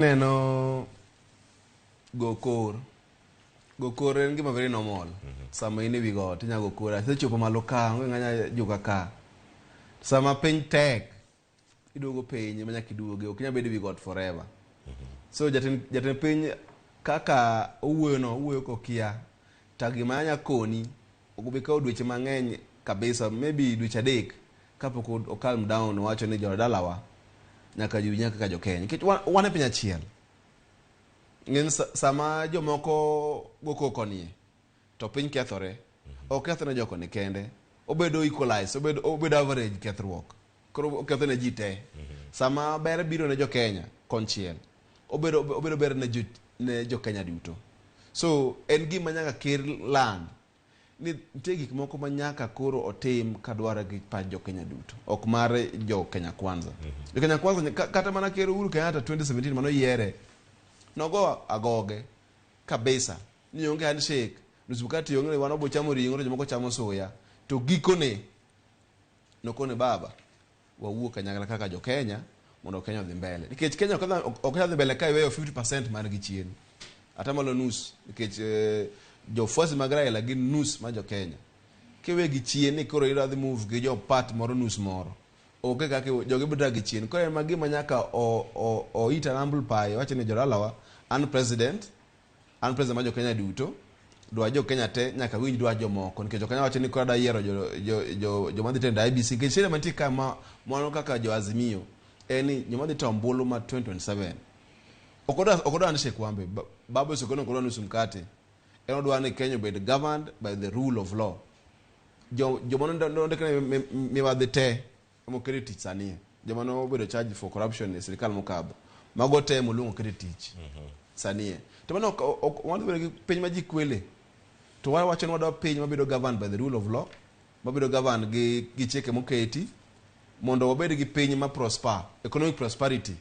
Neno go kor. Go kor en gima very normal. Sama in e wi got inya go kor. Asechopo malo ka, onge ng'anya juga ka. Sama piny tek, iduogo piny ema nyaka iduoge. Ok inyal bedo e wi got forever. So jatend piny kaka owuoyo no, owuoyo kokia. To gima anya koni, ok bi kawo dweche mang'eny kabisa, maybe dweche 3 kapok o calm down owacho ni jodalawa nyaka ji winj kaka jo Kenya. Nikech wan e piny achiel. Ng'eny sama jomoko go koko nie, to piny kethore. Ok kethre ne jokoni kende. Obedo equalize, obedo average kethruok. Koro oketho ne ji te. Sama ber biro ne jo Kenya konchiel, obedo ber ne jo Kenya duto. So en gima nyaka ker land ni nitie gik moko ma nyaka koro otim kadware gi pach jo Kenya duto, ok mar jo Kenya Kwanza. Jo Kenya Kwanza kata mana ker Uhuru Kenyatta 2017 manoyiere, nogo agoge kabisa ni onge handshake, nusu mkate onge, wan wabo chamo ring'o to jomoko chamo suya. To gikone nokone baba wawuo kanyakla kaka jo Kenya mondo Kenya odhi mbele. Nikech Kenya ok nyal dhi mbele ka iweyo 50% margi chien. Atamalo nus, nikech jofuasi mag Raila gin nus mar jo Kenya. Kiwegi chien ni koro idwa dhi move gi jo part moro nus moro. Onge kaka jogi biro dak gi chien. Koro ema gima nyaka o eat an humble pie, wacho ni jodalawa, an president mar jo Kenya duto, dwach jo Kenya te nyaka winj dwach jomoko nikech jo Kenya wacho ni koro adwa yiero joma dhi tendo IEBC nikech shida mantie ka ma mano kaka jo Azimio en ni joma dhi to ombulu ma 2027 ok odwa handshake wambe baba osekone ok odwa nusu mkate, en odwa ni Kenya obed governed by the rule of law. Joma nondikne mibadhi te emoket e tich sani, joma nobedo charged for corruption e sirikal mokadho, mago te moluongo oket e tich sani. To mano ok wadhi bedo gi piny ma ji kwele, to wawacho ni wadwa piny mabedo governed by the rule of law, mabedo governed gi chike moketi mondo wabed gi piny ma prosper, economic prosperity.